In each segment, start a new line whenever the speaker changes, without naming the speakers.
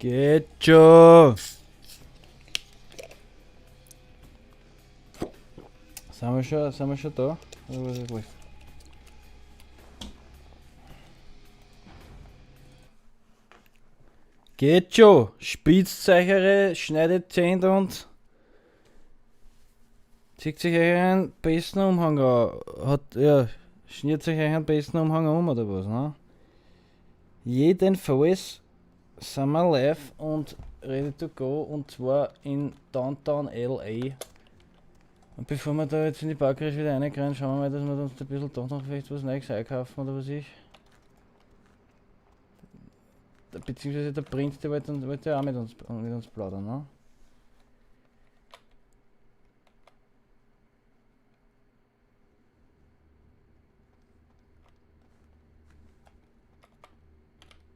Geht schon! Sind wir schon da? Oder was ist los? Geht schon! Spitzzeicheре, schneidet Zähne und zieht sich euch einen besten Umhang an. Hat, ja, schniert sich euch einen besten Umhang um oder was, ne? Jedenfalls sind wir live und ready to go und zwar in Downtown LA. Und bevor wir da jetzt in die Parkreise wieder reingehen, schauen wir mal, dass wir uns da ein bisschen doch noch vielleicht was Neues einkaufen oder was ich. Beziehungsweise der Prinz, der wollte ja auch mit uns plaudern, ne?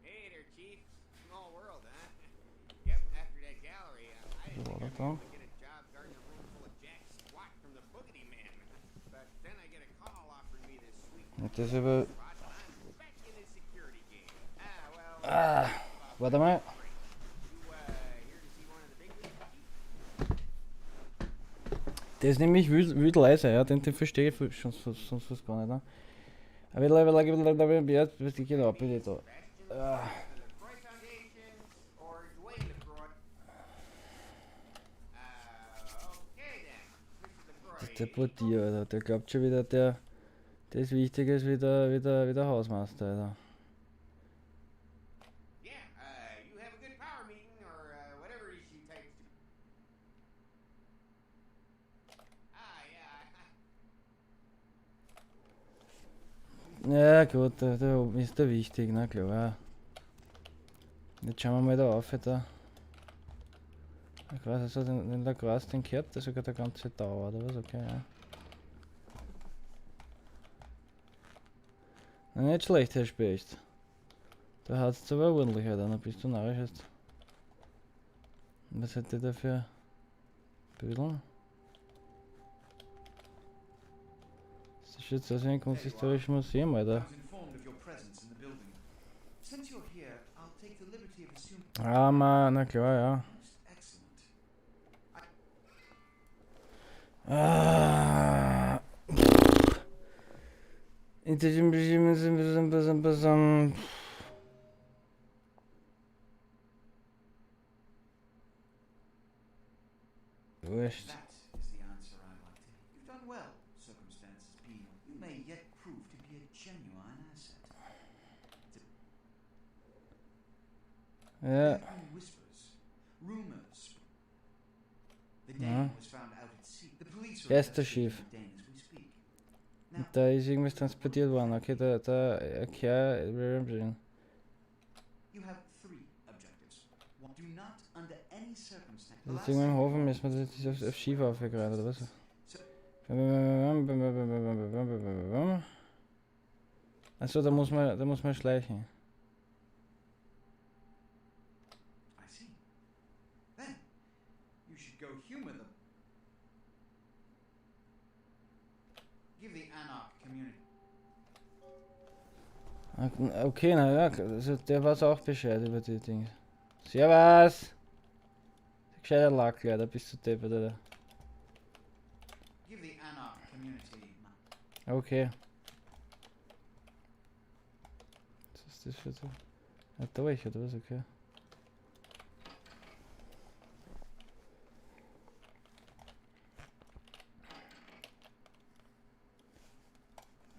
Hey there, Chief. Small world, huh? Yep, after that gallery, I didn't think I'd be able to get a job guarding a room full of jack squat from the boogeyman. But then I get a call offering me this sweet
Und das aber.
spot, and I'm back in the security game. Ah, well,
Ah, warte mal.
you, here to see one of the big leagues, Chief?
Der ist nämlich wild, wild leise, ja, den verstehe ich schon, sonst fast gar nicht. Ne? Aber ich genau, bitte da.
Sebastian
Ah.
the LaCroix Foundation or Dwayne LaCroix? Okay then. Mr.
Das ist
LaCroix.
der Portier, Alter. Der glaubt schon wieder, der ist wichtiger als wie der Hausmeister, Alter.
Yeah, you have a good power meeting or whatever it is you types do. Ah, yeah.
Ja gut, der ist der wichtig, na klar. Jetzt schauen wir mal da auf, da. Ich weiß, also den Lacroix, den gehört der sogar der ganze Tower, oder was? Okay, ja. Na, nicht schlecht, Herr Specht. Da hat's aber ordentlich, Alter. Na, bist du narrisch jetzt. Was hat der da für Bödeln? Das ist jetzt also ein kunsthistorisches Museum, Alter.
I was informed of your presence in the building. Since you're here, I'll take the liberty of assuming.
Ah, ma, na klar, ja.
Most excellent.
Ah. Wurscht.
That is the answer I like to hear. You've done well, circumstances being. You may yet prove to be a genuine asset.
Ja.
There have been whispers, rumors. The
Ja.
Dane was found out at sea. The police are
Der ist der
investigating
Schiff.
the Dane as we speak. Now,
Und da ist irgendwas transportiert worden. Okay, da, okay,
you have three objectives. One, do not under any circumstance.
Das ist irgendwo im Hafen, müssen wir das jetzt auf Schiff aufgerannt, oder was?
So,
Achso, da muss man schleichen.
I see. Then you should go humor them. Give the Anarch community.
Okay, na ja, also der weiß auch Bescheid über die Dinge. Servus! Gescheiter Lack, da bist du deppert, Alter.
Give the Anarch community.
Okay. Was ist das für so? Ah, durch, oder was? Okay.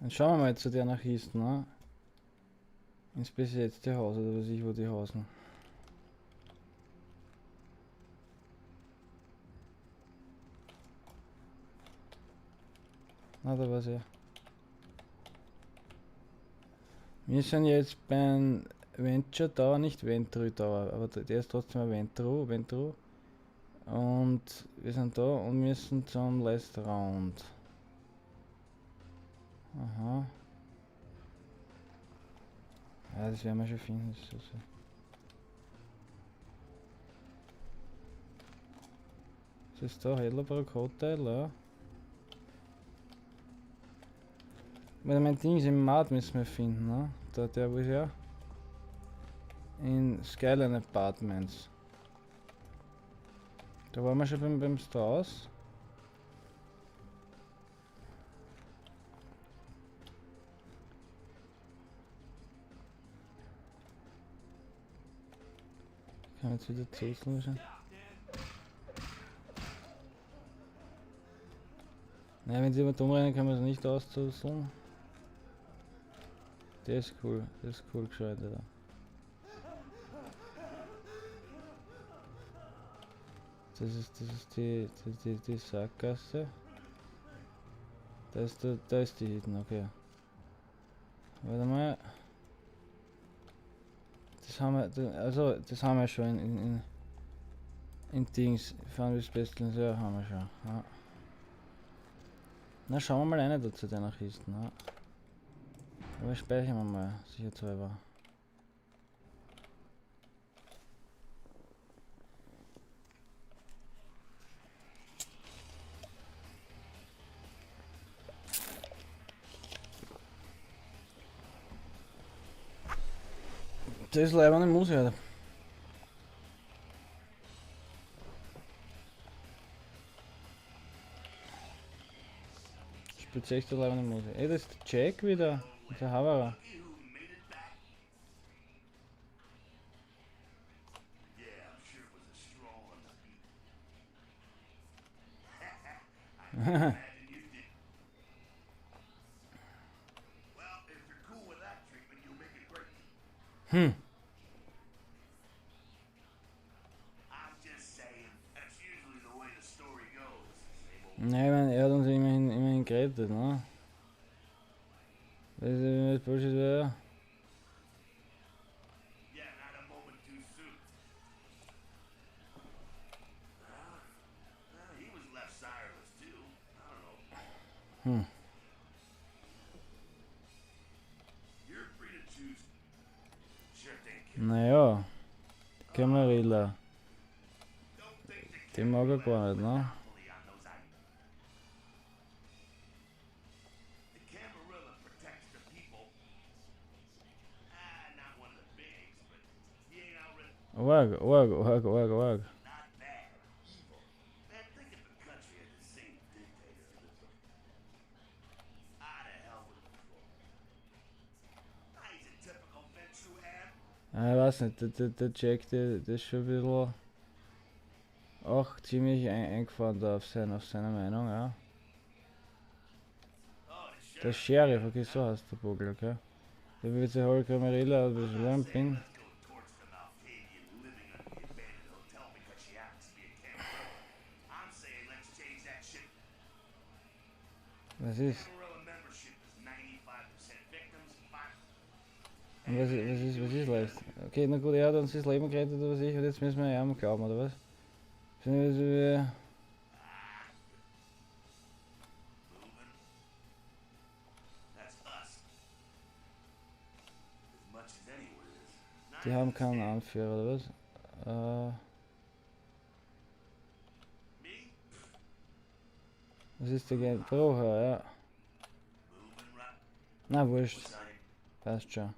Dann schauen wir mal zu der Anarchisten, ne? Ins besetzte Haus, oder was ich, wo die hausen. Na, da war's ja. Wir sind jetzt beim Venture Tower, nicht Ventru Tower, aber der ist trotzdem ein Ventru. Und wir sind da und müssen zum Last Round. Aha. Ja, das werden wir schon finden. Das ist so, so. Das ist da Heidelberg Hotel, ja. Weil mein Ding ist im Mart müssen wir finden, ne? Da, der wo ist ja. In Skyline Apartments. Da waren wir schon beim Strauß. Kann jetzt wieder zuzeln wahrscheinlich. Naja, wenn sie immer dumm rennen, kann man es nicht auszuzeln. Der ist cool, der ist cool gescheit, Alter. Das ist die Sackgasse. Da ist die hinten, okay. Warte mal. Das haben wir, also das haben wir schon in Dings. Fahren wir Pestilence, ja, haben wir schon. Ja. Na, schauen wir mal rein da zu den Kisten. Ja. Aber speichern wir mal, sicherheitshalber. Das ist leider nicht muss, Alter. Spielt echt leider nicht muss. Ey, das ist der Jack wieder. Der Haberer. Hm. Nein, ich meine, er hat uns immerhin gerettet, ne? Das ist Bullshit wäre. Hm. Naja, die Camarilla. Die mag er gar nicht, ne? Arg, arg, arg, arg, arg. Ich weiß nicht, der Jack, der ist schon ein bisschen auch ziemlich eingefahren da auf seine Meinung, ja. Der Sheriff, okay, so heißt der Vogel, okay. Der wird sich halt Camarilla, ein bisschen. Was ist? Und was ist leicht? Okay, na gut, er hat uns das Leben gerettet oder was ich, und jetzt müssen wir ihm glauben, oder was? Die haben keinen Anführer, oder was? Was ist der Game? Brocher, ja. Na, wurscht. Passt schon.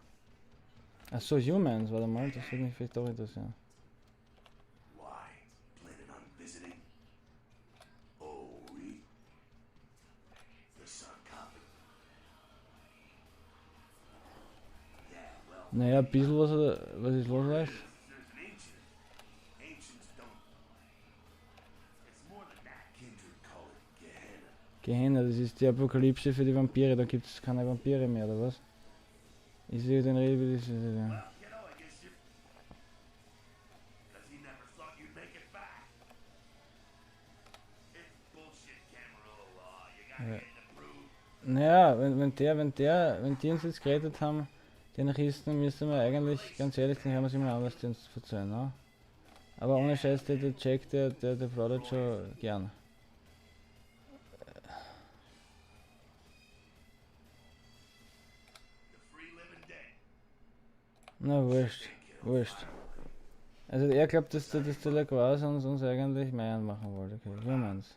Achso, Humans, warte mal, das würde mich vielleicht auch interessieren. Naja, ein bisschen was ist los, weißt? Gehenna, das ist die Apokalypse für die Vampire, da gibt es keine Vampire mehr, oder was? Ich sehe den Rede, das ist ja. Naja, wenn die uns jetzt gerettet haben, die Anarchisten, müssen wir eigentlich, ganz ehrlich, dann hören wir sich mal an, was die uns verzeihen, ne? Aber ohne Scheiß, der Jack, der plaudert schon gern. Na, wurscht, wurscht. Also er glaubt, dass der Lacroix uns eigentlich Meiern machen wollte. Okay, Humans.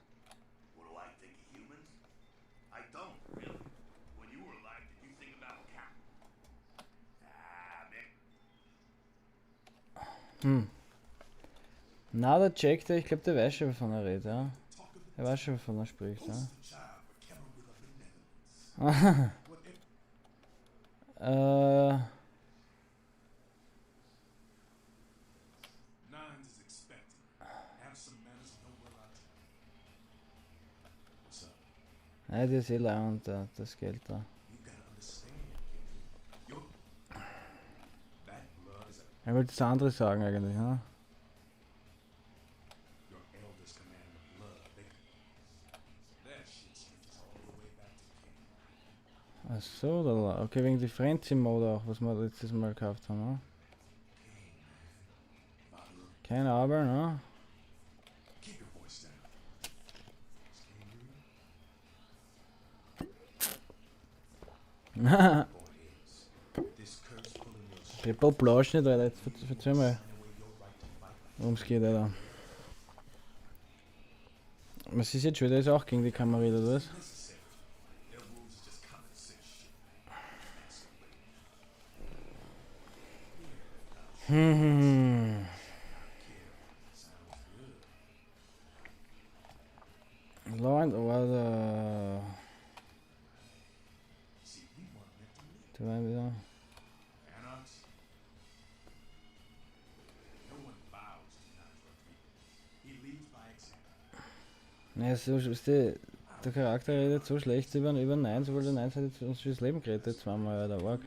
Hm. Na, der Jack, der, ich glaube, der weiß schon, wovon er redet, ja. Der weiß schon, wovon er spricht, ja. Nein, das ist eh leibend, das Geld da. Er wollte das andere sagen eigentlich, ne? Ach so, da, okay, wegen die Frenzy-Mode auch, was wir letztes Mal gekauft haben, ne? Kein Aber, ne? Triple Blausch nicht, Alter. Jetzt verzeih mal, worum es geht, Alter. Was ist jetzt schon wieder? Ist auch gegen die Kamera, oder was? Law and Order. Da war wieder. Naja, so, weißt du, der Charakter redet so schlecht über Nines, obwohl der Nines hat jetzt uns fürs Leben gerettet, zweimal, Alter, arg.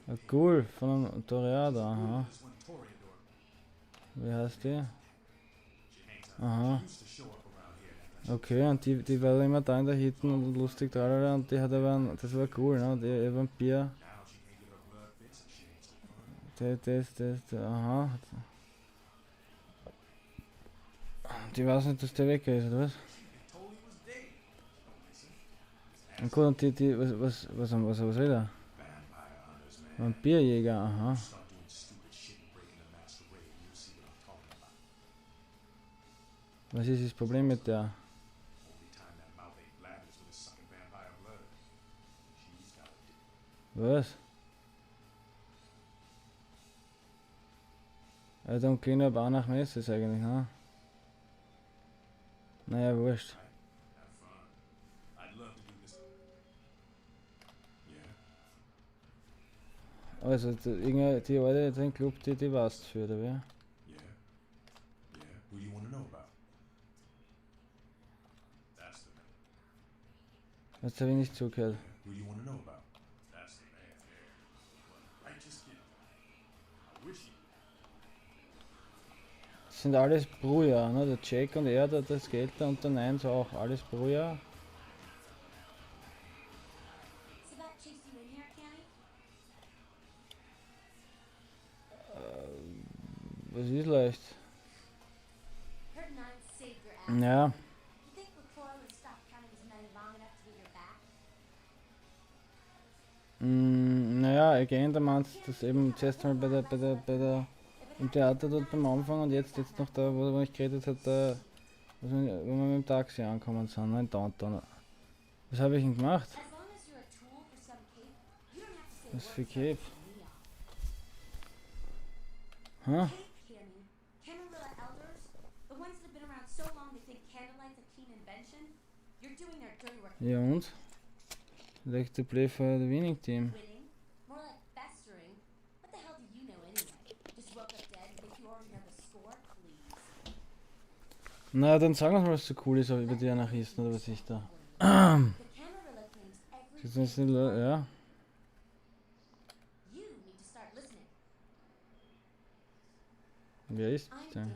Ah, cool, von einem Toreador, aha. Wie heißt die? Aha. Okay, und die war immer da in der Hitten und lustig, tralala, und die hat aber ein, das war cool, ne? Die Vampir. Das, aha. Die weiß nicht, dass der weg ist, oder was? Und gut, und die, was will er? Vampirjäger, aha. Was ist das Problem mit der? Was? I don't clean up auch nach Messes eigentlich, ne? Naja, wurscht. Also, die, die alte, den Club, die war's für, oder wie? Jetzt hab ich nicht zugehört. Das sind alles Brüder, ne? Der Jack und er, der Skater und der Nines auch, alles Brüder. Was ist leicht? Ja. Naja, again, da meinst du das eben zuerst mal bei der, im Theater dort beim Anfang und jetzt noch da, wo ich geredet hat, da, wo wir mit dem Taxi angekommen sind, ne, in Downtown. Was habe ich denn gemacht? Was für Cape? Hä? Ja und? Like to play for the winning team. Na, dann sag uns mal, was so cool ist über die Anarchisten oder was ich da. Das ist nicht, ja. Wer ist denn?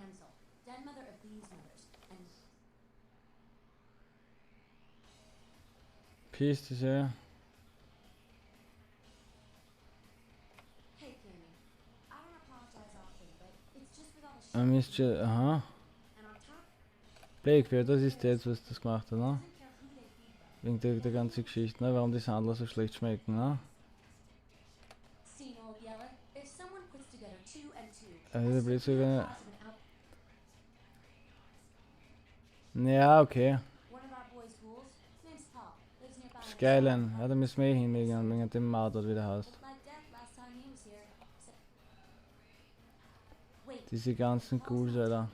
Peace, das ja. Mist, aha. Blake, wer das ist der jetzt, was das gemacht hat, ne? Wegen der ganzen Geschichte, ne? Warum die Sandler so schlecht schmecken, ne? Also der Blake sogar. Ja, okay. Skyline. Ja, da müssen wir eh hin, wegen dem Ma dort wieder heißt. Diese ganzen Ghouls, Alter.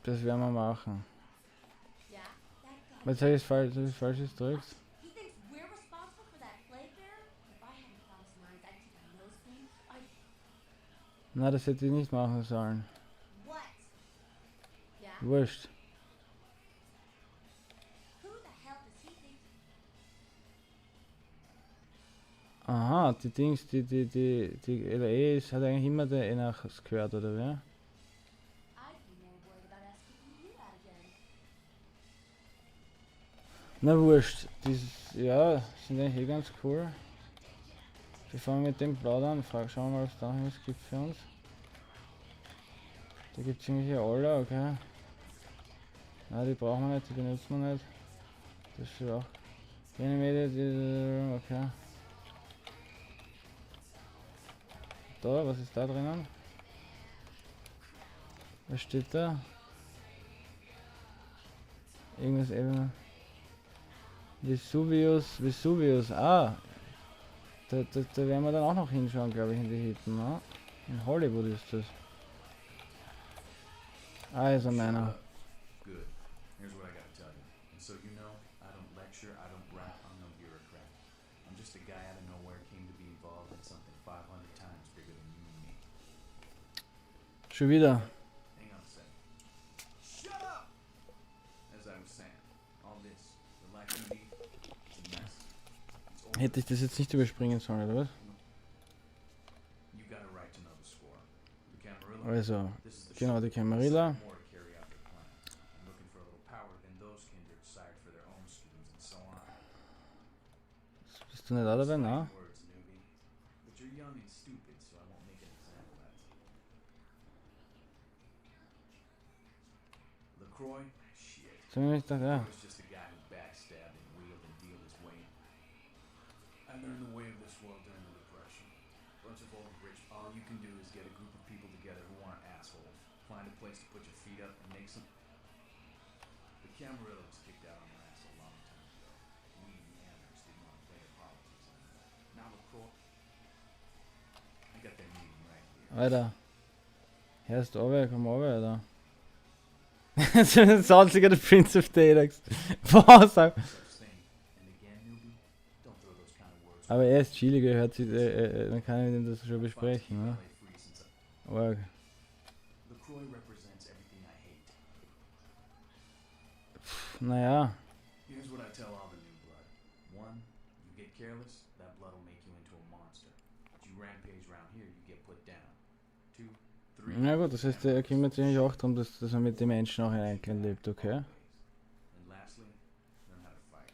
Das werden wir machen. Jetzt habe ich falsch gedrückt. Na, das hätte ich nicht machen sollen. Wurscht. Aha, die Dings, die LA ist, hat eigentlich immer der Enachs gehört, oder wer? Na wurscht, die, ja, sind eigentlich eh ganz cool. Bevor wir mit dem plaudern, schauen wir mal, ob es da noch was gibt für uns. Da gibt es irgendwelche Aller, okay. Na, die brauchen wir nicht, die benutzen wir nicht. Das ist auch. Okay. Da, was ist da drinnen? Was steht da? Irgendwas eben. Vesuvius, Vesuvius, ah! Da werden wir dann auch noch hinschauen, glaube ich, in die Hütten, ne? In Hollywood ist das. Also meiner.
Good. Here's what I gotta tell you. And so you know, I don't lecture, I don't rap, I'm no bureaucrat. I'm just a guy out of nowhere came to be involved in something 500 times bigger than you and me.
Schon wieder.
Hang on a second. Shut up! As I was saying, all this, the life you lead, it's a mess. It's over.
Hätte ich das jetzt nicht überspringen sollen, oder was?
You got a right to know the score. The Camarilla,
Also,
this is the
genau, die Camarilla.
More to carry out their plans. And looking for a little power than those kindred sired for their own schemes and so on.
Bist du nicht auch dabei? Na?
Words, newbie. But you're young and stupid, so I won't make an example out of you. LaCroix? Shit.
So, ich dachte, ja.
Was just a guy who backstabbed and wheeled and dealed his way. I learned the way of this world during the Depression. Bunch of old rich. All you can do is get a group of people together who aren't assholes. Find a place to put your feet up and make some. The Camarilla was kicked out on their ass a long time ago. We, the anarchs, didn't want to play their politics anymore. Now LaCroix. I got their meeting right here.
Alter. Hörst du runter, komm runter, Alter. Sounds like the Prince of Dalex. Was?
Such thing. And again, newbie, don't throw those kind of words.
Aber er ist chillig, er hört sich, dann kann ich mit ihm das schon besprechen, ne? Arg.
LaCroix represents everything I hate.
Pff, naja.
Here's what I tell all the new blood. One, you get careless, that blood will make you into a monster. But you rampage round here, you get put down. Two, three.
Na gut, das heißt, er kümmert sich eigentlich auch darum, dass er mit den Menschen auch in Einklang lebt, okay?
And lastly, learn how to fight.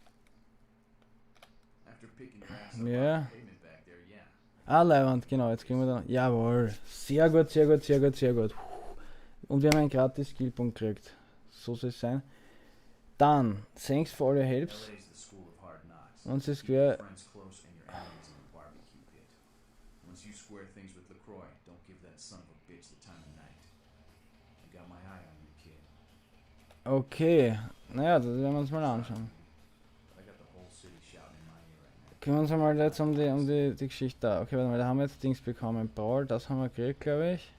After picking your ass up
Ja.
off the pavement back there, yeah.
Ah, Leiwand, genau, jetzt kriegen wir dann. Jawohl. Sehr gut, sehr gut, sehr gut, sehr gut. Und wir haben einen gratis Skillpunkt gekriegt. So soll es sein. Dann, thanks for all your helps.
LA is the school of hard knocks.
Und es ist
Keep your
quer.
friends close and your enemies in the barbecue pit. Once you square things with LaCroix, don't give that son of a bitch the time of night. I got my eye on you, kid.
Okay, naja, das werden wir uns mal anschauen.
I got the whole city shouting in my ear right now.
Kümmern wir uns mal jetzt um die Geschichte da. Okay, warte mal, da haben wir jetzt Dings bekommen. Brawl, das haben wir gekriegt, glaube ich.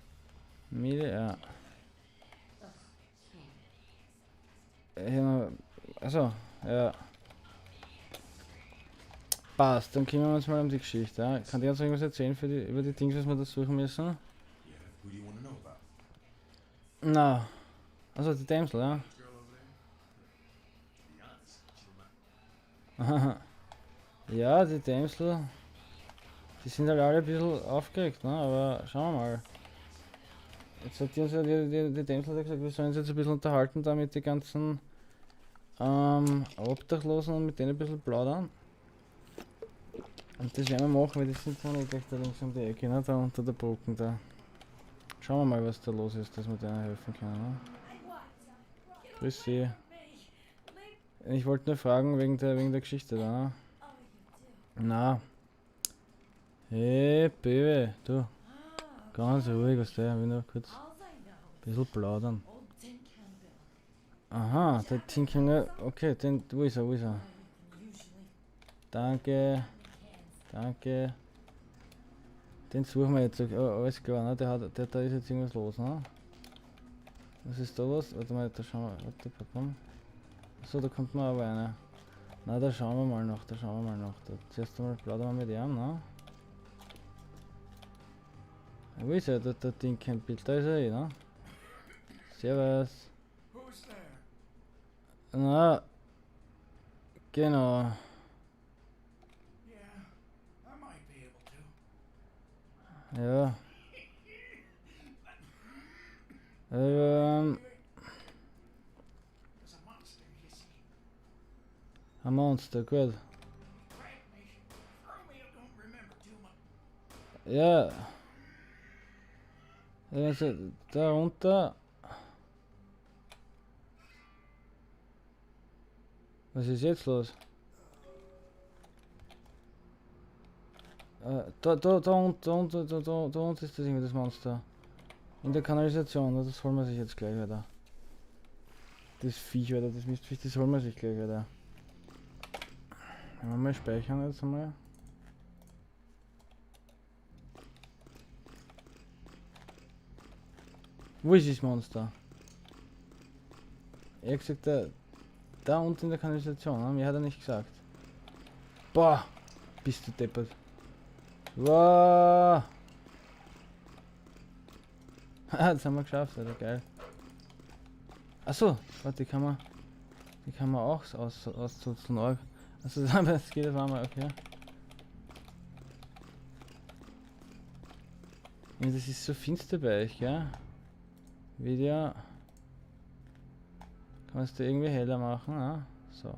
Miele, ja. Hier, also, ja. Passt, dann kümmern wir uns mal um die Geschichte. Ja. Kann dir uns irgendwas erzählen über die Dings, was wir da suchen müssen?
Yeah, who do you want to know about?
Na, also die Damsel, ja.
Girl over there? To be honest, she remi-
Ja, die Damsel, die sind halt alle ein bisschen aufgeregt, ne? Aber schauen wir mal. Jetzt hat die uns ja die Damsel hat gesagt, wir sollen uns jetzt ein bisschen unterhalten da mit den ganzen Obdachlosen und mit denen ein bisschen plaudern. Und das werden wir machen, weil die sind dann eh gleich da links um die Ecke, ne? Da unter der Brücke da. Schauen wir mal, was da los ist, dass wir denen helfen können. Ne? Grüß Sie. Ich wollte nur fragen wegen der Geschichte da, ne? Na. Hey, Baby, du. Ganz ruhig, was der, ich will nur kurz ein bisschen plaudern. Aha, der Tinkinger. Okay, den, wo ist er, wo ist er? Danke. Danke. Den suchen wir jetzt. Oh, alles klar, ne? Der hat, der, da ist jetzt irgendwas los, ne? Was ist da los? Warte mal, da schauen wir. Warte, papa. So, da kommt noch aber einer. Na, da schauen wir mal noch, da schauen wir mal noch. Da, zuerst einmal plaudern wir mit ihm, ne? Wo ist er? Der Ding kein Bild, da ist er eh, ne? Servus. Na, genau. Ja. Ein Monster, gut. Ja. Also, da runter. Was ist jetzt los? Da unten ist das irgendwie das Monster. In der Kanalisation, das holen wir sich jetzt gleich wieder. Das Viech, oder das Mistviech, das holen wir sich gleich wieder. Wenn wir mal speichern jetzt einmal. Wo ist das Monster? Er hat gesagt, da unten in der Kanalisation, ne? Mir hat er nicht gesagt. Boah, bist du deppert. Wow. Das haben wir geschafft, Alter, geil. Achso, warte, die kann man auch auszuzeln. Also das geht auf einmal, okay. Ja, das ist so finster bei euch, gell? Video. Kann man es da irgendwie heller machen, ne? So.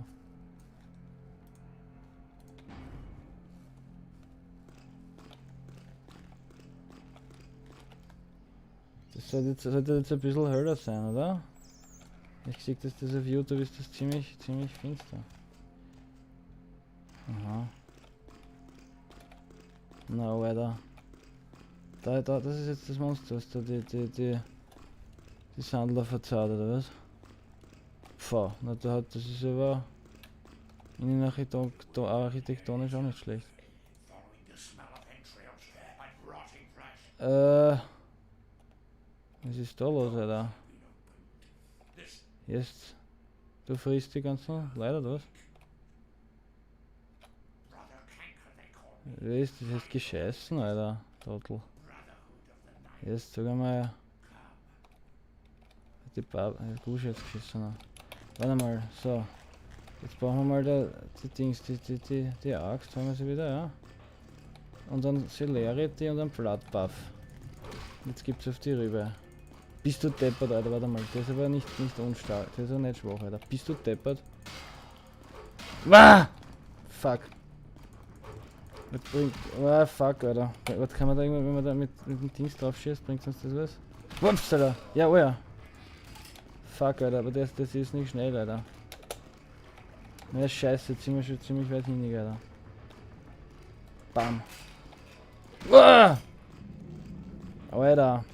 Das sollte jetzt ein bisschen heller sein, oder? Ich sehe, dass das auf YouTube ist, das ziemlich, ziemlich finster. Aha. Na, weiter. Da, das ist jetzt das Monster, was da die Sandler verzahlt, oder was? Pfau, na da hat, das ist aber innenarchitektonisch auch nicht schlecht. Was ist da los, Alter? Jetzt, du frisst die ganzen Leute, oder was? Wer ist das jetzt gescheißen, Alter? Trottel. Jetzt sag einmal. Die Gusche jetzt geschissen. Warte mal, so. Jetzt brauchen wir mal da, die Dings, die Axt, haben wir sie wieder, ja? Und dann Celerity und dann Bloodbuff. Jetzt gibt's auf die Rübe. Bist du deppert, Alter, warte mal, der ist aber nicht unstark, der ist aber nicht schwach, Alter. Bist du deppert? Wah! Fuck. Was bringt. Ah, fuck, Alter. Was kann man da irgendwann, wenn man da mit dem Dings drauf schießt, bringt uns das was? Ups, Alter! Ja, oh ja! Fuck, Alter, aber das ist nicht schnell, Alter. Na, scheiße, jetzt sind wir schon ziemlich weit hin, Alter. Bam! Uah! Alter!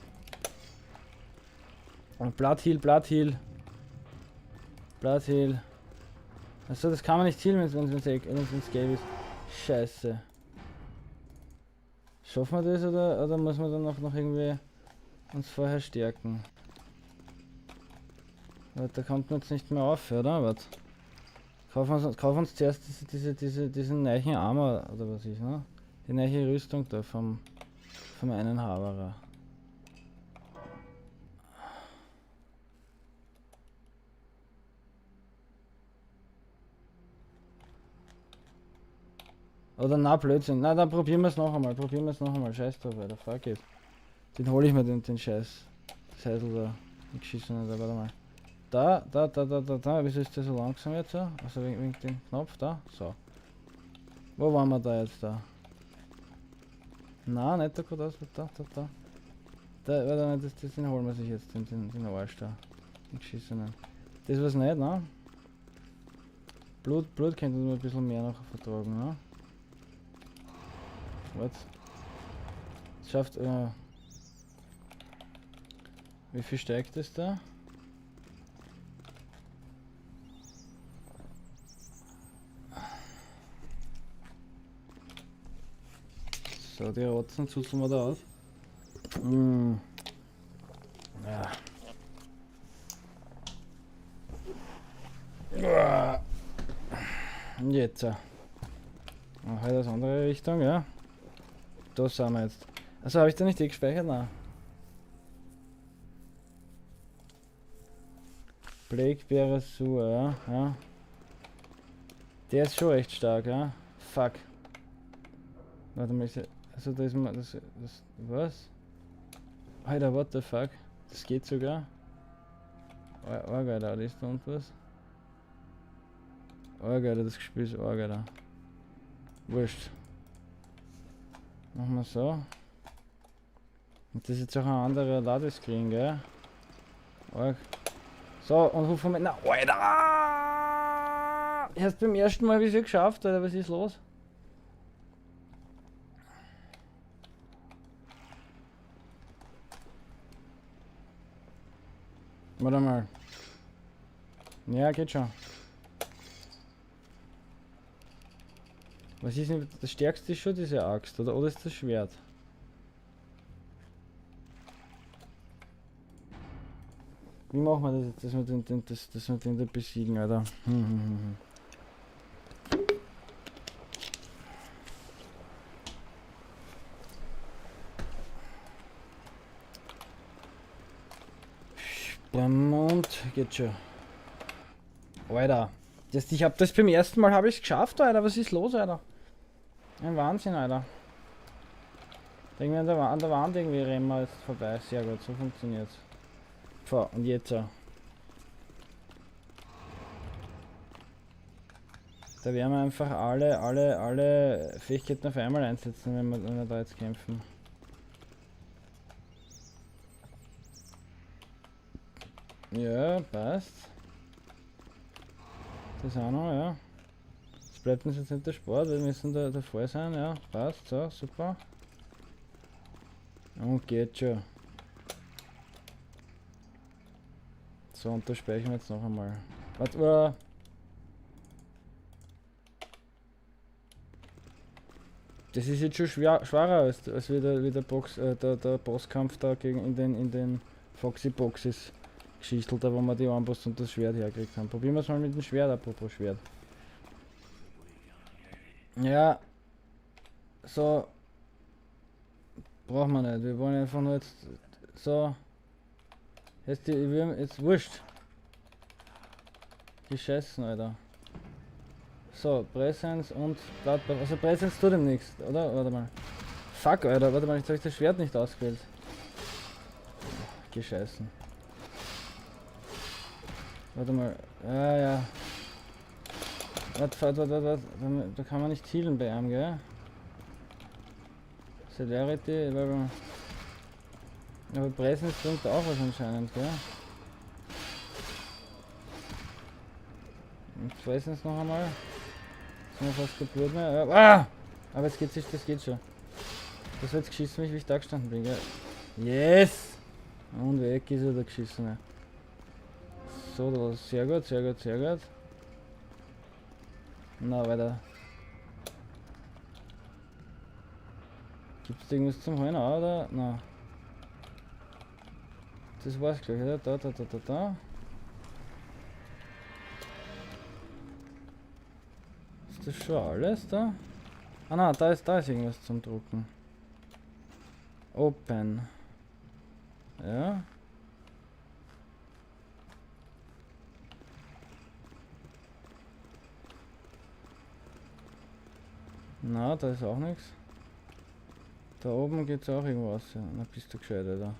Und Blood Heal, Blood Heal. Blood Heal. Achso, das kann man nicht healen, wenn's gelb ist. Scheiße. Schaffen wir das oder muss man dann noch irgendwie uns vorher stärken? Warte, da kommt man jetzt nicht mehr auf, oder? Warte. Kauf uns zuerst diesen neuen Armor oder was ist, ne? Die neue Rüstung da vom einen Haberer. Oder na, Blödsinn. Na, dann probieren wir es noch einmal. Probieren wir es noch einmal. Scheiß drauf, Alter. Fuck it. Den hole ich mir, den Scheiß. Das Heisel da. Den geschissenen da. Warte mal. Da. Wieso ist der so langsam jetzt? So? Also wegen dem Knopf da. So. Wo waren wir da jetzt da? Na, nicht da gerade aus. Da. Da, warte mal, den holen wir sich jetzt, den Arsch da. Den geschissenen. Das war's nicht, ne? Blut könnte man ein bisschen mehr noch vertragen, ne? Was? Schafft. Wie viel steigt das da? So, die Rotzen zuzeln wir da aus. Mm. Ja. Und jetzt. Halt das andere Richtung, ja. Da sind wir jetzt. Also habe ich da nicht eh gespeichert? Nein. Plaguebearer Sewer, ja, ja. Der ist schon recht stark, ja. Fuck. Warte mal, also da ist mal das, was? Alter, what the fuck? Das geht sogar. Arg, Alter, da ist da unten was. Arg, Alter, das Spiel ist arg, Alter. Wurscht. Machen wir so. Und das ist jetzt auch ein anderer Ladescreen, gell? Arg. So, und hoffen wir. Na, Alter! Erst beim ersten Mal habe ich es ja geschafft, Alter, was ist los? Warte mal. Ja, geht schon. Was ist denn das stärkste ist schon diese Axt, oder? Oder ist das Schwert? Wie machen wir das jetzt, dass wir den da besiegen, Alter? Und geht schon. Alter. Ich hab das beim ersten Mal habe ich es geschafft, Alter. Was ist los, Alter? Ein Wahnsinn, Alter. Irgendwie an der Wand irgendwie rennen wir jetzt vorbei. Sehr gut, so funktioniert's. So, und jetzt. Da werden wir einfach alle Fähigkeiten auf einmal einsetzen, wenn wir da jetzt kämpfen. Ja, passt. Das auch noch, ja. Das bleibt uns jetzt nicht der Sport, wir müssen da davor sein, ja. Passt, so, super. Und geht schon. So, und da speichern wir jetzt noch einmal. Warte, das ist jetzt schon schwerer als wie der Box, der Bosskampf da gegen in den Foxy Boxes Geschichtel, da wo wir die Armbrust und das Schwert hergekriegt haben. Probieren wir es mal mit dem Schwert, apropos Schwert. Ja, so brauchen wir nicht. Wir wollen einfach nur jetzt so. Jetzt, jetzt wurscht. Geschissen, Alter. So, Präsenz und Bloodbath. Also Präsenz tut ihm nichts, oder? Warte mal. Fuck, Alter, warte mal, jetzt hab ich das Schwert nicht ausgewählt. Gescheißen. Warte mal. Ja, ja. Warte, warte, warte, warte. Da kann man nicht healen bei ihm, gell? Celerity, warte mal. Aber Präsenz bringt auch was anscheinend, gell? Und Präsenz noch einmal. Jetzt sind wir fast kaputt mehr. Ah! Aber jetzt geht's nicht, das geht schon. Das wird jetzt geschissen, wie ich da gestanden bin, gell? Yes! Und weg ist er, der Geschissene. So, das war sehr gut, sehr gut, sehr gut. Na, weiter. Gibt's da irgendwas zum Holen auch, oder? Na. Das war's gleich, oder? Da, da, da, da, da. Ist das schon alles da? Ah nein, da ist irgendwas zum Drucken. Open. Ja. Na, da ist auch nichts. Da oben geht's auch irgendwo raus. Na, bist du gescheit, Alter.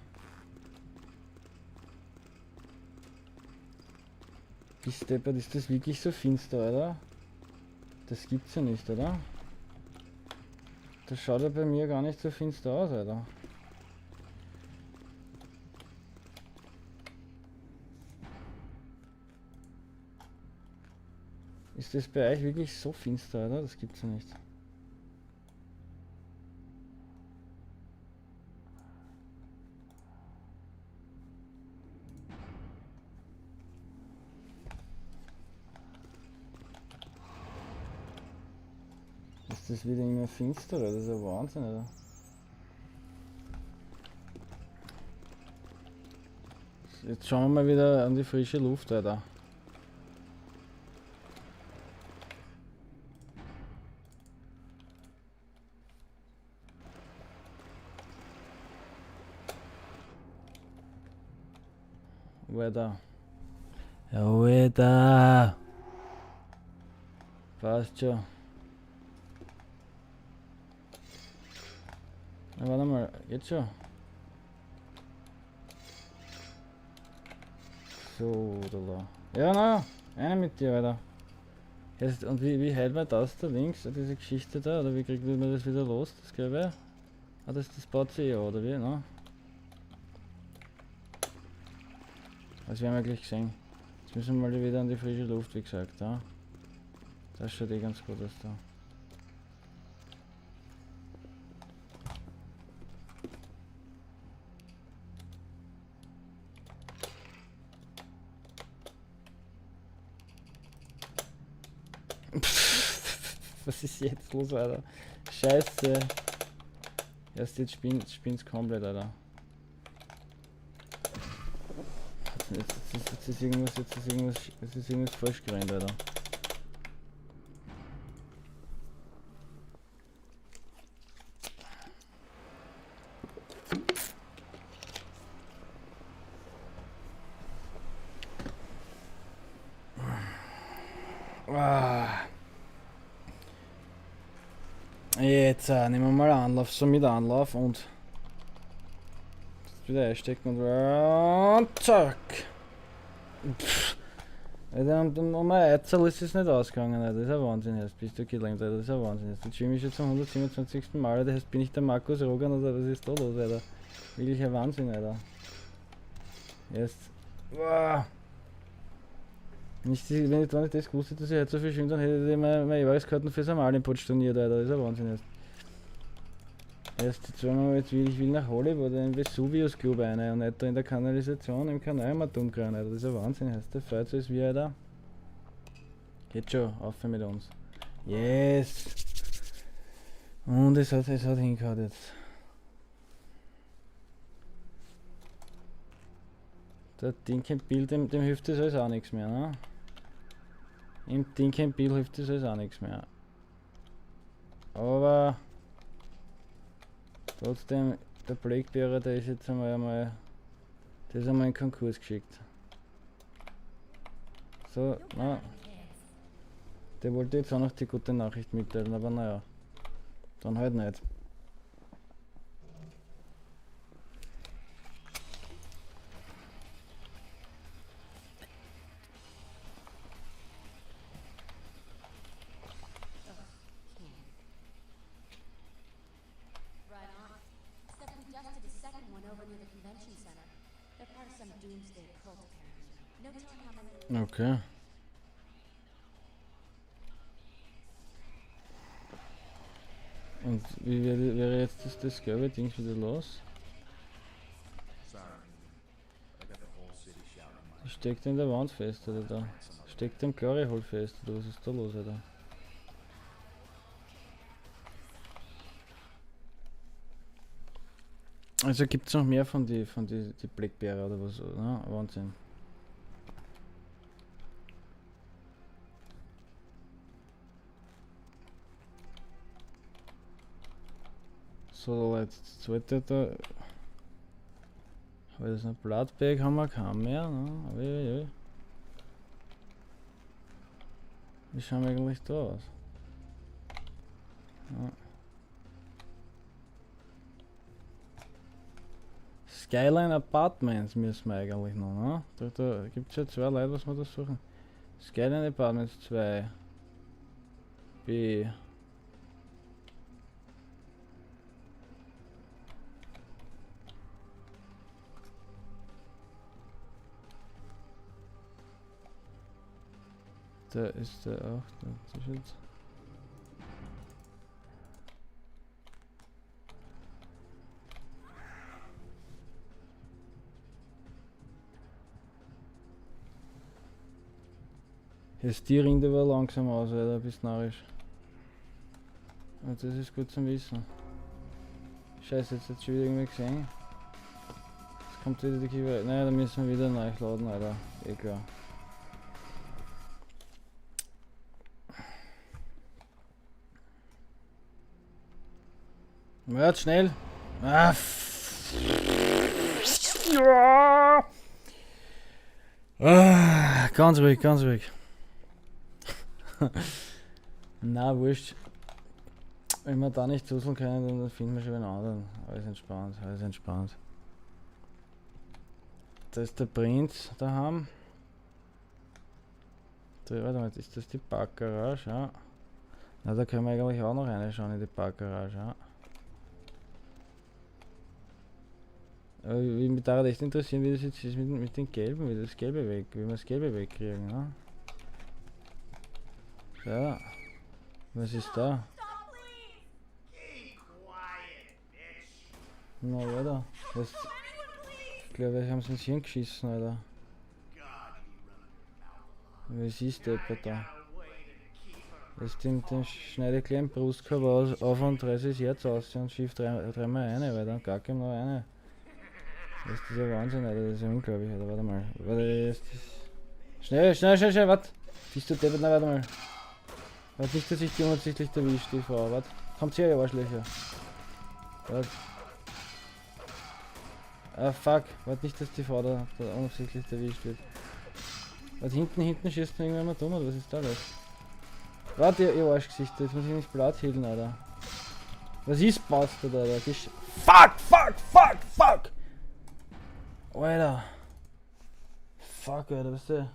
Bist deppert, ist das wirklich so finster, oder? Das gibt's ja nicht, oder? Das schaut ja bei mir gar nicht so finster aus, Alter. Ist das bei euch wirklich so finster, oder? Das gibt's ja nicht. Ist das wieder immer finsterer? Das ist ja Wahnsinn, oder? Jetzt schauen wir mal wieder an die frische Luft, Alter. Weather. Ja, Weather. Passt schon. Na, warte mal, geht schon. So, da. Ja, na, eine mit dir, Alter. Jetzt, und wie heilt man das da links, diese Geschichte da, oder wie kriegt man das wieder los, das Gelbe? Ah, das baut sich ja, oder wie, ne? Das werden wir gleich sehen. Jetzt müssen wir mal wieder an die frische Luft, wie gesagt, ja. Das schaut eh ganz gut aus da. Was ist jetzt los, Alter? Scheiße. Erst jetzt spinnt's komplett, Alter. Jetzt ist irgendwas falsch gerannt, Alter. Ah. Jetzt nehmen wir mal Anlauf, so mit Anlauf und jetzt wieder einstecken und zack. Pff. Alter, und um ein Eizel ist es nicht ausgegangen, Alter. Das ist ein Wahnsinn, jetzt bist du gelähmt, Alter. Das ist ein Wahnsinn. Jetzt schwimme ich jetzt zum 127. Mal, Alter. Heißt, bin ich der Markus Rogan oder was ist da los, Alter? Wirklich ein Wahnsinn, Alter. Jetzt. Wow. Wenn ich das gewusst hätte, dass ich heute so viel schwimme, dann hätte ich meine Jahreskarten fürs Amalienbad storniert, Alter. Das ist ein Wahnsinn jetzt. Erst zweimal jetzt will ich nach Hollywood, in den Vesuvius Club rein und nicht da in der Kanalisation im Kanal immer dumm rein, Alter. Das ist ein Wahnsinn, heißt der freut sich wie, Alter. Geht schon, auf mit uns. Yes! Und es hat hingehauen jetzt. Der Ding Bill, dem hilft das alles auch nichts mehr, ne? Im Ding Bill hilft das alles auch nichts mehr. Aber trotzdem, der Blackbearer, der ist jetzt einmal der ist einmal in Konkurs geschickt. So, na. Der wollte jetzt auch noch die gute Nachricht mitteilen, aber naja. Dann halt nicht. Okay. Und wie wäre jetzt das gelbe Ding wieder los? Das steckt in der Wand fest, oder da? Steckt im Glory Hole fest, oder was ist da los, Alter? Also gibt es noch mehr von die Blackbearer oder was, ne? Wahnsinn. So, jetzt zweite da. Aber das ist ein Bloodbag, haben wir keinen mehr, ne? Aber, wie schauen wir eigentlich da aus? Ja. Skyline Apartments müssen wir eigentlich noch, ne? Da gibt es ja zwei Leute, was wir da suchen. Skyline Apartments 2. B. Da ist der auch. Das ist jetzt. Jetzt die Rinde war langsam aus, Alter, bist narrisch. Und das ist gut zum Wissen. Scheiße, jetzt hat schon wieder irgendwie gesehen. Das Kommt wieder die Kiefer. Naja, dann müssen wir wieder nachladen, Alter. Eh klar. Ja, schnell. Ah, ah, ganz ruhig, ganz ruhig. Na, wurscht. Wenn wir da nicht zuseln können, dann finden wir schon einen anderen. Alles entspannt, alles entspannt. Da ist der Prinz daheim. Da, warte mal, ist das die Parkgarage? Ja. Na, da können wir eigentlich auch noch reinschauen in die Parkgarage, ja. Aber mich würde echt interessieren, wie das jetzt ist mit den Gelben, wie das Gelbe weg, wie wir das Gelbe wegkriegen, ne? Ja. Was ist da? Na, Alter. Was? Ich glaube, wir haben es ins Hirn geschissen, Alter. Was ist der da? Jetzt dem schneide ich gleich den Brustkorb auf und reiße das Herz aus und schief dreimal eine, weil dann gar kein noch eine. Das ist ja Wahnsinn, Alter, das ist ja unglaublich, Alter. Warte mal. Warte, das ist. Schnell, schnell, schnell, schnell, warte. Bist du deppert? Na, warte mal. Warte nicht, dass ich die unabsichtlich erwischt, die Frau. Warte. Kommt her, ihr Arschlöcher. Warte. Ah, fuck. Warte nicht, dass die Frau da unabsichtlich erwischt wird. Warte, hinten schießt mir irgendwann mal dumm, oder was ist da los? Warte, ihr Arschgesichter, jetzt muss ich nicht Blatt hilden, Alter. Was ist Bastard, Alter? Fuck, fuck, fuck, fuck! Alter. Fuck, Alter, weißt du?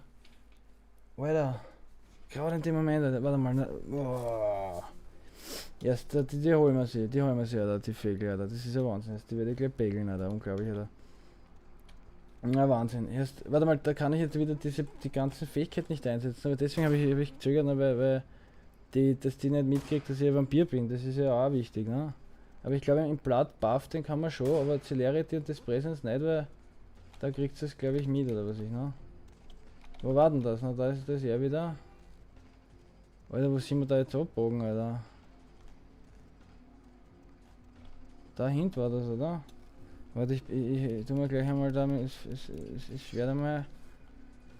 Alter. Gerade in dem Moment, Alter. Warte mal. Ne? Oh. Erst, die holen wir sie, Alter, die Vögel, Alter. Das ist ja Wahnsinn. Die werde ich gleich pegeln, Alter. Unglaublich, Alter. Na, Wahnsinn. Erst, warte mal, da kann ich jetzt wieder die ganzen Fähigkeiten nicht einsetzen, aber deswegen habe ich gezögert, ne, weil dass die nicht mitkriegt, dass ich ein Vampir bin. Das ist ja auch wichtig, ne? Aber ich glaube, im Blood Buff, den kann man schon, aber Celerity und das Presence nicht, weil da kriegt es, glaube ich, mit, oder was ich, ne? Wo war denn das? Na, da ist das ja wieder. Alter, wo sind wir da jetzt abgebogen, Alter? Da hinten war das, oder? Warte, ich tu mir gleich einmal da, es ist schwer einmal.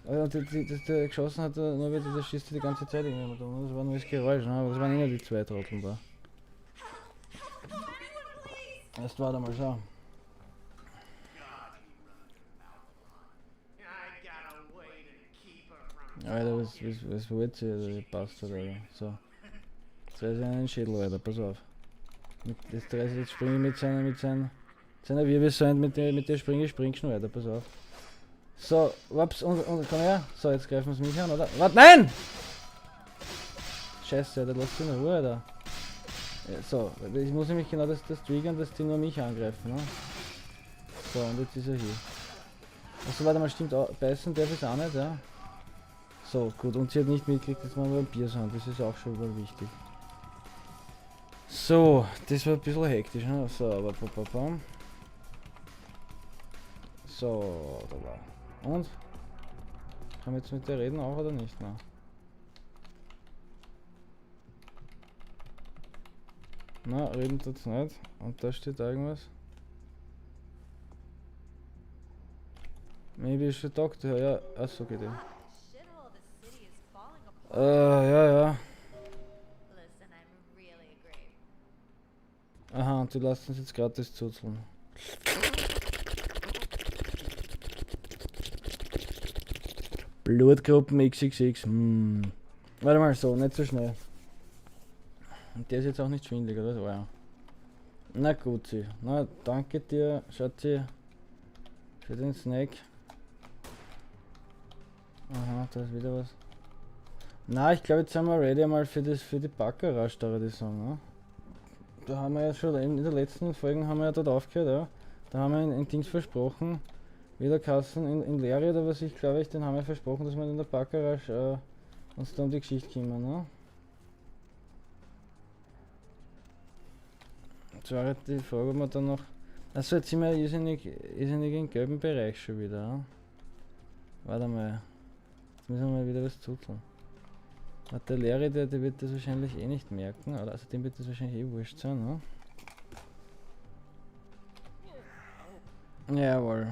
Alter, dass der geschossen hat, nur weil der schießt die ganze Zeit irgendwie da. Das war nur das Geräusch, ne? Aber das waren immer die zwei Trotteln da. Erst warte mal, schau. Alter, was wollt ihr, Alter, Bastard, Alter. So. Jetzt reiß ich einen Schädel, Alter, pass auf. Jetzt springe ich mit seiner Wirbelsäule, mit der springe ich schon, Alter, pass auf. So, ups, und komm her. So, jetzt greifen sie mich an, oder? Warte, nein! Scheiße, Alter, lass sie in Ruhe, Alter. Ja, so, ich muss nämlich genau das triggern, dass die nur mich angreifen, ne? So, und jetzt ist er hier. Achso, warte mal, stimmt, beißen darf ich auch nicht, ja? So, gut, und sie hat nicht mitgekriegt, dass wir ein Vampir sind, das ist auch schon mal wichtig. So, das war ein bisschen hektisch, ne? So, aber pam. So, da war. Und? Kann man jetzt mit der reden auch oder nicht? Na? Na, reden tut's nicht. Und da steht irgendwas. Maybe you should talk to her. Ja, achso, geht ja. Ja. Aha, und die lassen uns jetzt gratis zuzeln. Blutgruppen XXX. Warte mal, so, nicht so schnell. Und der ist jetzt auch nicht schwindelig, oder? Oh, ja. Na gut, sie. Na, danke dir, Schatzi, für den Snack. Aha, da ist wieder was. Na, ich glaube, jetzt sind wir ready einmal für die Parkgarage, da würde ich sagen, ne? Da haben wir ja schon, in der letzten Folge haben wir ja dort aufgehört, ja. Da haben wir in Dings versprochen, wieder Kassen in Leere oder was ich glaube ich, den haben wir versprochen, dass wir in der Parkgarage uns da um die Geschichte kümmern, ne? Jetzt war halt die Frage, ob wir dann noch. Achso, jetzt sind wir irrsinnig im gelben Bereich schon wieder, ja? Warte mal. Jetzt müssen wir mal wieder was zuzeln. Der Lehrer, der wird das wahrscheinlich eh nicht merken, oder? Also dem wird das wahrscheinlich eh wurscht sein, ne? Jawohl.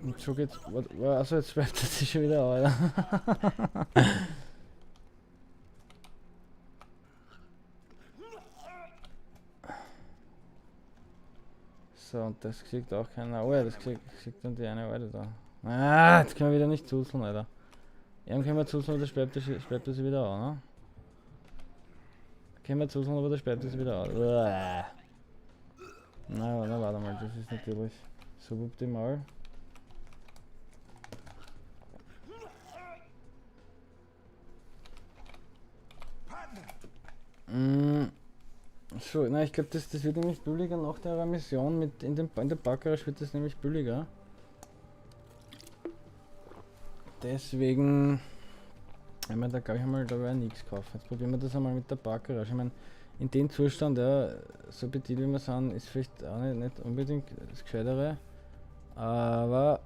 Und so geht's. Also jetzt schreibt er sich schon wieder an, Alter. So, und das kriegt auch keiner. Oh ja, das kriegt dann die eine Alte da. Ah, jetzt können wir wieder nicht zuzeln, Alter. Ihm können wir zuzeln, aber der schreibt er sich wieder an, ne? Können wir zuzeln, aber der schreibt er sich wieder an. Uah. Na, na, warte mal, das ist natürlich suboptimal. So, na, ich glaub, das wird nämlich billiger nach der Mission mit in der Parkgarage wird das nämlich billiger. Deswegen, ich mein, da glaub ich einmal, da werde ich nichts kaufen. Jetzt probieren wir das einmal mit der Parkgarage. Ich mein, in dem Zustand, ja, so bedient wie wir sind, ist vielleicht auch nicht unbedingt das Gescheitere. Aber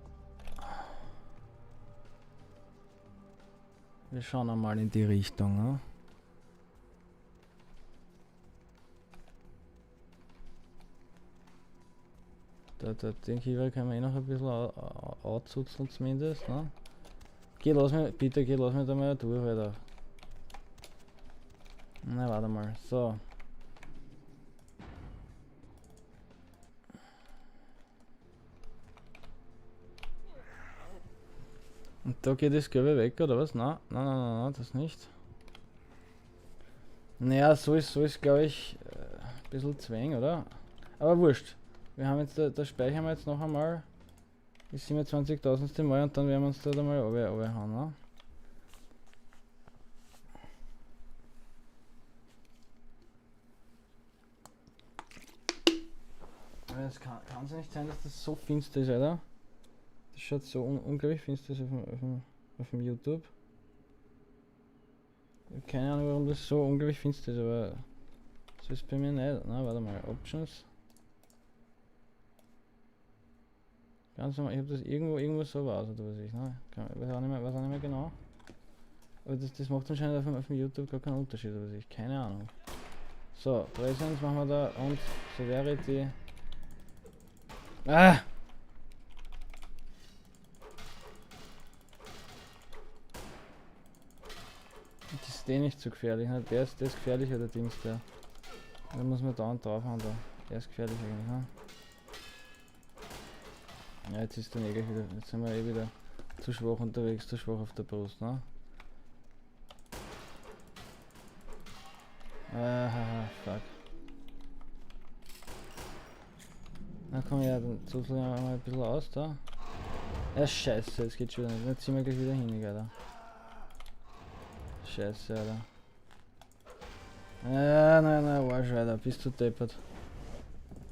wir schauen einmal in die Richtung, ne? Den Kiewer können wir eh noch ein bisschen anzuzeln zumindest, ne? Geh, lass mich, bitte, geh, lass mich da mal durch, Alter. Na, warte mal, so. Und da geht das Gelbe weg, oder was? Nein, nein, nein, nein, nein, das nicht. Naja, so ist, glaub ich, ein bisschen zwäng, oder? Aber wurscht. Wir haben jetzt, da speichern wir jetzt noch einmal die 27.000. Mal und dann werden wir uns da mal runterhauen, ne? Aber es kann's ja nicht sein, dass das so finster ist, oder? Das schaut so unglaublich finster aus auf dem YouTube. Ich hab keine Ahnung, warum das so unglaublich finster ist, aber das ist bei mir nicht. Na, warte mal, Options. Ganz normal, ich hab das irgendwo so war, oder was ich, ne? Kann, weiß auch nicht mehr, weiß auch nicht mehr genau. Aber das macht anscheinend auf dem YouTube gar keinen Unterschied, oder was ich, keine Ahnung. So, Präsenz machen wir da und Severity. Ah! Das ist eh nicht so gefährlich, ne? Der ist gefährlicher, der Dings da. Da muss man da und drauf hauen, da. Der ist gefährlich eigentlich, ne? Ja, jetzt ist dann eh gleich wieder, jetzt sind wir eh wieder zu schwach unterwegs, zu schwach auf der Brust, ne? Aha, fuck. Na komm her, dann zuzeln wir mal ein bisschen aus da. Ja, scheiße, jetzt geht's schon wieder nicht. Jetzt ziehen wir gleich wieder hin, Alter. Scheiße, Alter. Ja, nein, nein, Arsch, Alter, bist du deppert.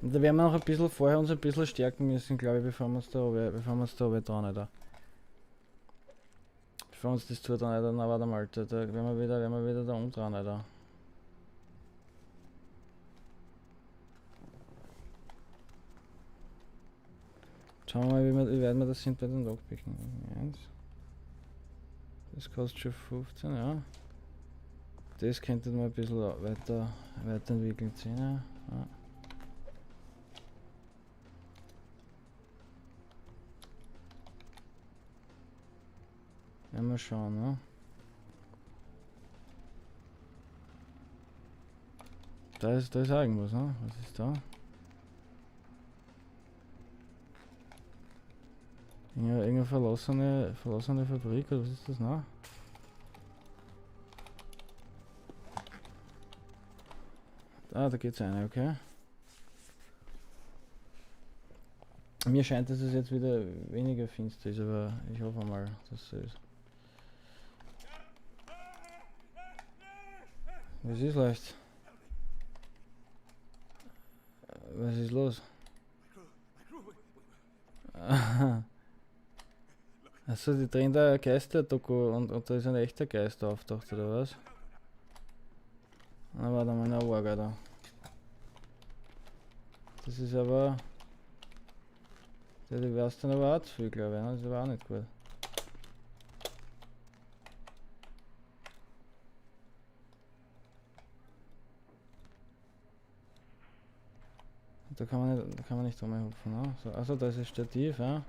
Und da werden wir noch ein bisschen vorher uns ein bisschen stärken müssen, glaube ich, bevor wir uns da runter, bevor wir uns da runter trauen, Alter. Bevor wir uns das zutrauen, Alter, na warte mal, da werden wir wieder da umdrehen, Alter. Schauen wir mal, wie weit wir das sind bei den Lockpicken. 1. Das kostet schon 15, ja. Das könnte man ein bisschen weiterentwickeln. 10, ja. Ja, mal schauen, ne? Da ist auch irgendwas, ne? Was ist da? Ja, irgendeine verlassene Fabrik, oder was ist das noch? Ah, da geht's eine, okay. Mir scheint, dass es jetzt wieder weniger finster ist, aber ich hoffe mal, dass es so ist. Was ist leicht? Was ist los? Achso, die drehen da ein Geister-Doku und da ist ein echter Geist auftaucht, oder was? Na, warte mal, na, arg, Alter. Das ist aber... Der wär's dann aber auch zu viel, glaub ich, ne? Das ist aber auch nicht gut. Da kann man nicht, da kann man nicht rumhupfen, ne? So, also da ist das Stativ, ja.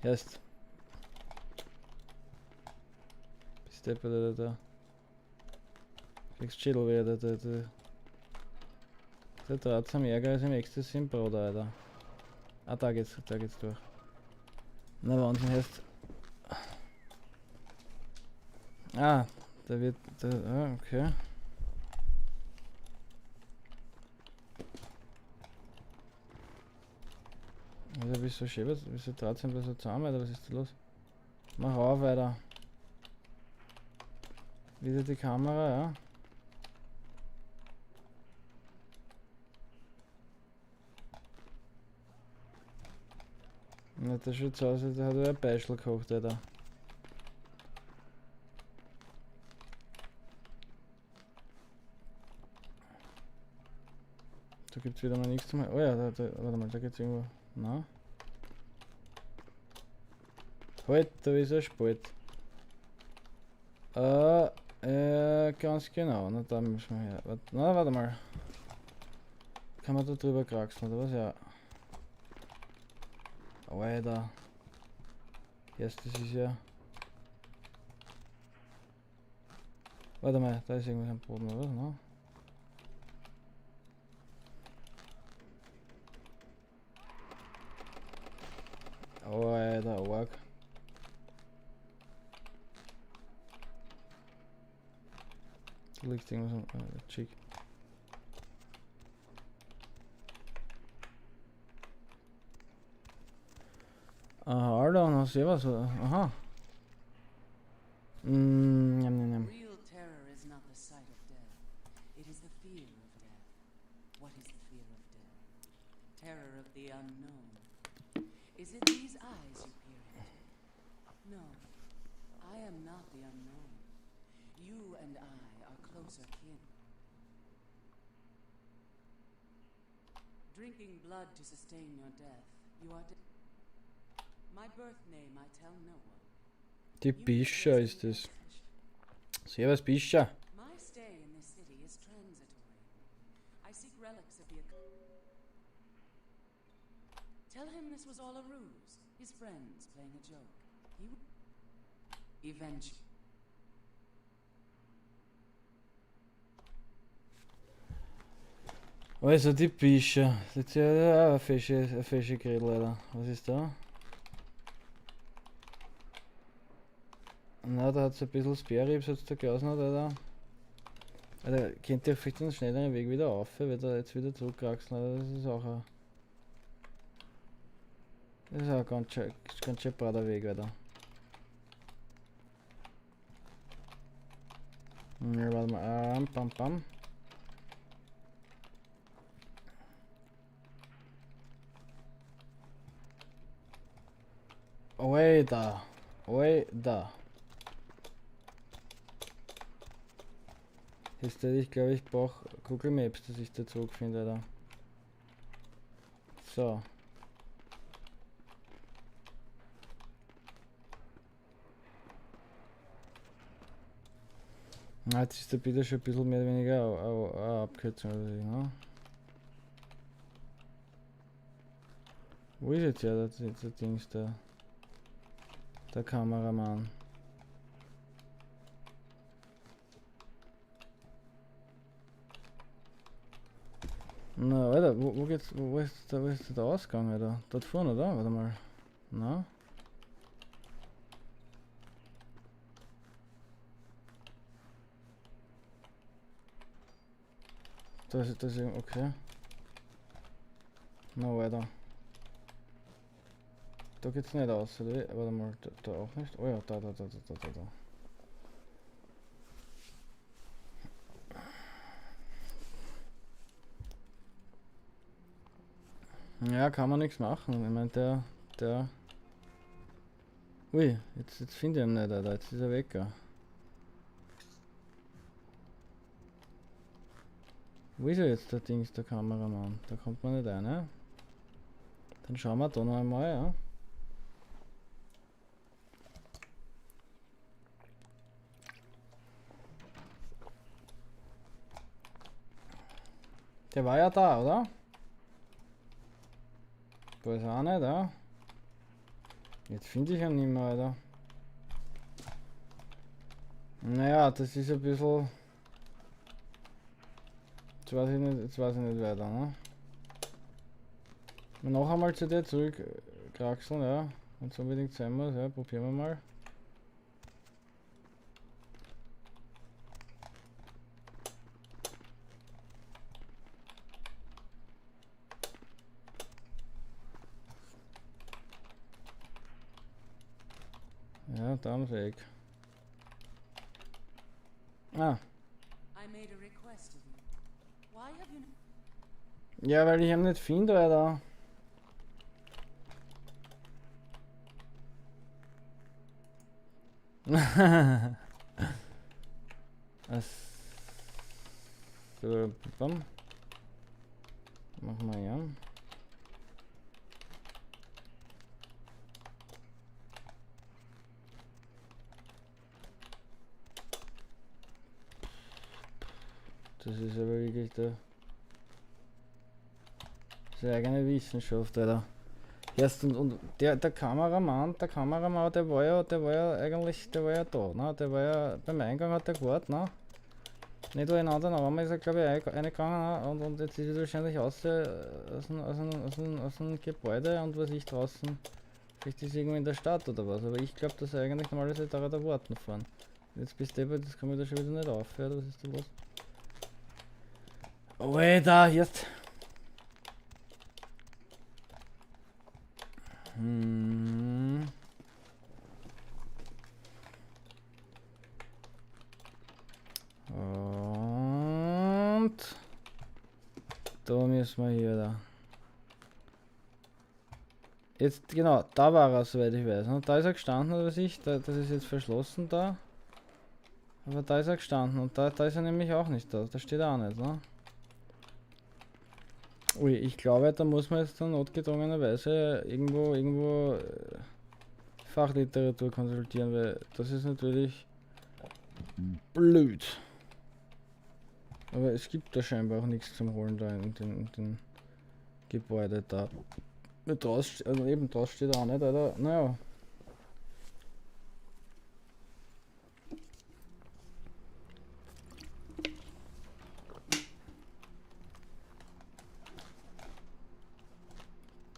Erst. Bist der da. Kriegst Schädel wieder, der. Der draht am Ärger als im Ecstasy im Brot, Alter. Ah, da geht's durch. Na Wahnsinn, heißt. Ah, da wird. Da, ah, okay. Also wieso schäbert, wieso draht sich so zusammen, Alter? Was ist da los? Mach auf, Alter. Wieder die Kamera, ja. Na, das schaut so aus, als hat er ein Beischel gekocht, Alter. Da gibt's wieder mal nichts zum. Oh ja, da, warte mal, da geht's irgendwo. Na? Halt, da ist ein Spalt. Ganz genau. Na, da müssen wir her. Warte, na, warte mal. Kann man da drüber kraxeln, oder was? Ja. Alter. Erst, das ist ja. Warte mal, da ist irgendwas am Boden, oder was? Ne? Alter, arg. Da liegt irgendwas am Chick. Aha, Alter, na servus, aha. Njam, njam, njam.
Real terror is not the sight of death. It is the fear of death. What is the fear of death? Terror of the unknown. Is it these eyes you peer into? No, I am not the unknown. You and I are closer kin. Drinking blood to sustain your death, you are dead. My birth name I tell no one.
Die Bischa ist es. Servus, Bischa.
My stay in this city is transitory. I seek relics of the. Tell him this was all a ruse. His friends playing a joke. He would eventually.
Also die Bischa. Das ist ja eine fesche Grädel, Alter. Was ist da? Na, da hat es ein bisschen Sperrribs, hat's da gelassen, Alter. Alter, kennt ihr vielleicht einen schnelleren Weg wieder auf, weil da jetzt wieder zurückkraxeln, Alter, das ist auch ein. Das ist auch ganz schön breiter Weg, Alter. Ja, warte mal, bam, bam. Alter, Alter. Jetzt hätte ich, glaube ich, brauche Google Maps, dass ich da zurückfinde, Alter. So. Na, jetzt ist der Peter schon ein bisschen mehr oder weniger eine Abkürzung oder so, ne? Wo ist jetzt ja der Dings da? Der Kameramann. Na, Alter, wo geht's, wo ist der Ausgang, Alter? Dort vorne, oder? Warte mal. Na? Das ist okay. Na, weiter. Da geht's nicht aus, oder? Warte mal, da auch nicht. Oh ja, da. Ja, kann man nichts machen. Ich meine, der. Ui, jetzt finde ich ihn nicht, Alter. Jetzt ist er weg. Ja. Wo ist er jetzt, der Dings, der Kameramann? Da kommt man nicht rein, ne? Dann schauen wir da noch einmal, ja. Der war ja da, oder? Da ist er auch nicht, ja. Jetzt finde ich ihn nicht mehr, Alter. Naja, das ist ein bisschen... Jetzt weiß ich nicht weiter, ne? Noch einmal zu dir zurück kraxeln, ja. Wenn es unbedingt sein muss, ja, probieren wir mal. Ja, da am Weg. Ah. Ja, weil ich ihn nicht finde, Alter. So, bam. Machen wir ja. Das ist aber wirklich der. Das ist eigene Wissenschaft, Alter. Erst und der Kameramann, der war ja eigentlich, der war ja da, ne? Der war ja beim Eingang, hat der gewartet, ne? Nicht nur in anderen Raum ist er, glaube ich, reingegangen, ne? Und jetzt ist er wahrscheinlich aus dem Gebäude und was ich draußen. Vielleicht ist er irgendwo in der Stadt oder was, aber ich glaube, dass er eigentlich normalerweise da der Warten fahren. Jetzt bist du, das komme ich da schon wieder nicht auf, ja, was ist da los? Alter, jetzt. Und da müssen wir hier da. Jetzt, genau, da war er, soweit ich weiß. Ne? Da ist er gestanden, oder was ich. Da, das ist jetzt verschlossen da. Aber da ist er gestanden und da ist er nämlich auch nicht da. Da steht er auch nicht, ne? Ui, ich glaube, da muss man jetzt dann notgedrungenerweise irgendwo Fachliteratur konsultieren, weil das ist natürlich blöd. Aber es gibt da scheinbar auch nichts zum Holen da in den Gebäude da. Draußen, also eben draußen steht auch nicht, Alter. Naja.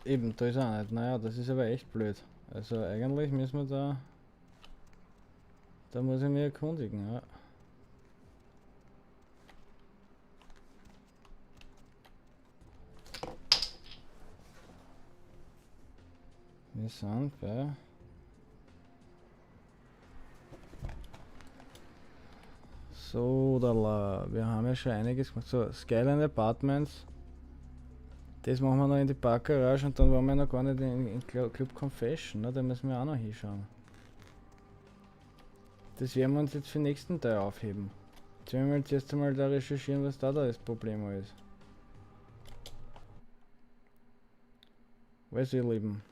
Eben, da ist er auch nicht. Naja, das ist aber echt blöd. Also eigentlich müssen wir da... Da muss ich mich erkundigen, ja. Wir sind bei... So, da la. Wir haben ja schon einiges gemacht. So, Skyline Apartments. Das machen wir noch in die Parkgarage und dann waren wir noch gar nicht in Club Confession, ne? Da müssen wir auch noch hinschauen. Das werden wir uns jetzt für den nächsten Teil aufheben. Jetzt werden wir jetzt erst einmal da recherchieren, was da das Problem ist. Also ihr Lieben,